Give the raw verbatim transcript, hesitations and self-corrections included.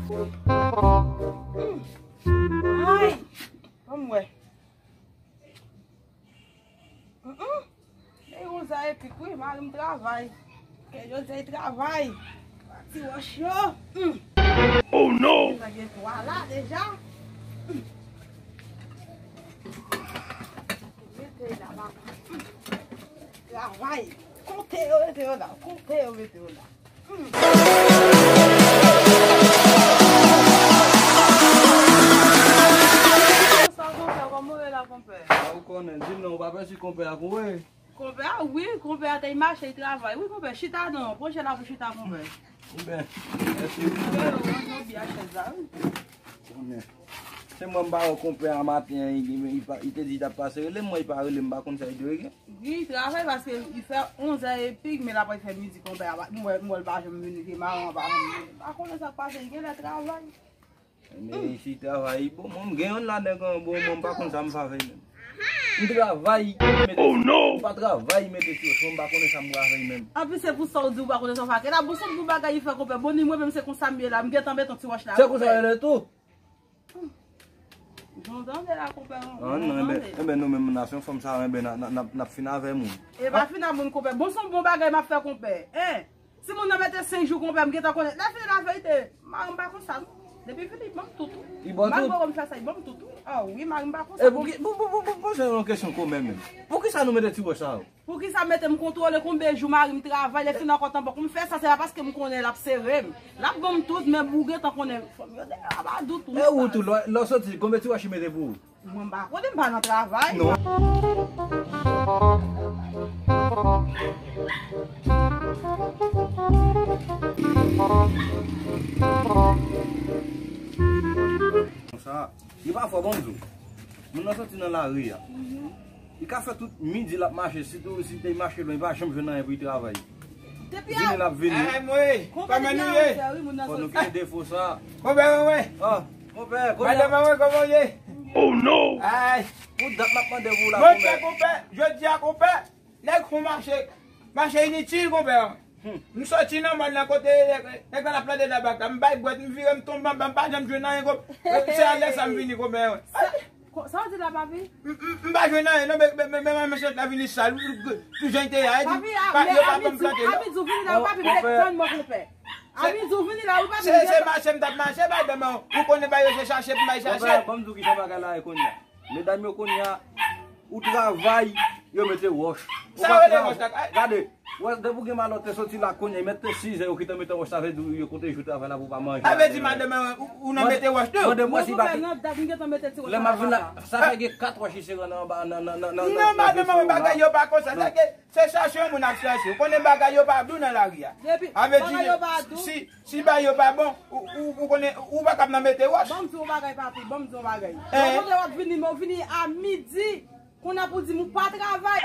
Ay, ban m wè. Mm, mm. Men yon zay epik wi, mari m travay. Ke jodi a travay. Ti wòch yo. Mm. Oh no! Sa gen twa la deja. Mm. Mete la la. Mm. Travay. Konte yo mete yo la. Konte yo mete yo la. Sa konpè, kòman w ye la, konpè? A, ou konnen, di m non, ou pa pèdi konpè a pou wè. Konpè a, wi, konpè a te mache, li travay. Wi, konpè, chita non, pran chè la pou chita, konpè. Ou byen, mèsi. Konpè, yo, yo byen chèz la, wi. Konnen. Se mwen m pa wè konpè a maten an, li, li pa, li te di li t ap pase rele m, mwen li pa rele m, m pa konn sa li te regle. Wi, li travay paske li fè onzè epik, men l ap fè midi konpè a, m wè, m wè l pa janm vini, ke maman pa janm vini. M pa konnen sa k pase, li genlè travay. Men si travay, bon, mwen m gen youn ladan kan, bon, mwen m pa konn sa m fè avè l menm. M travay, mete, oh no! M pa travay, mete sou, mwen m pa konnen sa m fè avè l menm. Anplis, se pou sa w di w pa konnen sa w fè avè l. Bon, se bon bagay li fè konpè. Bon, ni mwen menm se konsa m ye la, m gentan mete yon ti wòch la. Se konsa w ye tou? Jan w tande la, konpè, an, an, non, enben, enben, nou menm, nasyon fanm sa, enben, n a, n a, n a, n ap fin avè moun. E pa fin avè moun, konpè. Bon, se yon bon bagay m ap fè, konpè. Hein? Si moun nan mete senk jou, konpè, m gentan konnen. Lè fini la verite, mari m pa konsa, non. Depi vini, li ban m tout, wi. Li ban w tout? Malgre m fè sa, li ban m tout, wi. Ah wi, mari m pa konsa. E pou ki, pou, pou, pou, pou, pou, se yon kesyon komè menm. Poukisa nou mete ti wòch sa yo? Poukisa mete m kontwole konbyen jou mari m travay, lè fin ankò tan pou m fè sa, se pa paske m konnen l ap sere m. L ap ban m tout, men ou gentan konnen fanm yo de abadou tou. E ou tou, lè, lè w soti, konbyen ti wòch li mete pou ou? Mwen m pa konnen, m pa nan travay. Non. Konsa, li pa fò, bon, m di w. Moun nan soti nan lari a. Li ka fè tout midi l ap mache, sitou si te mache lwen, li pa janm jwenn anyen pou li travay. Depi vini, l ap vini. Ay, mwen, kòman nou ye? Fò nou kite defo sa. Konpè, mwen. Ah, konpè, konpè. Madanm mwen, kòman w ye? Oh no! Ay. Pou dat m ap mande pou w la, konpè. Monchè, konpè, jodi a, konpè, nèg fon mache, mache initil, konpè. M soti nan mòn nan kote nèg la ap plante tabak la, m bay bwèt, m vire, m tonbe anba, m pa janm jwenn anyen, konpè. Se alè sa m vini, konpè. Sa w di la, papi? M, m, m pa jwenn anyen, non, men, men, men, men, mesye la vini sal, wi, wi, jan l te ye a, li di, pa, yo pa ban m plante, non. A midi w vini la, wi, papi, m te tann mwen, konpè. A midi w vini la, wi, papi. Se, se mache m t ap mache, madanm, ou konnen ba yo se chache pou m bay chache. Konpè, ban m di w kijan bagay la ye kounye a. Medam yo kounye a, ou travay, yo mete wòch. Ou pa travay. Gade, wè, depi w gen malòte soti la kounye a, mete sizè yo kite mete wòch, sa vle di yo konte jou travay la pou w pa manje. Sa vle di madanm, ou, ou nan mete wòch tou? Mande m wè si pa. Lè m ap vin la, sa fè gen kat wòch ki sere nan anba, nan, nan, nan, nan, nan, nan madanm, bagay yo pa konsa, sa ke se chache yon moun ap chache. Ou konnen bagay yo pa dou nan lari a. Sa vle di, si, si bagay yo pa bon, ou, ou, ou konnen, ou pa kab nan mete wòch. Ban m di w yon bagay, papi, ban m di w yon bagay. Yon kote w ap vini, men w vini a midi. Kounye a pou di m ou pa travay.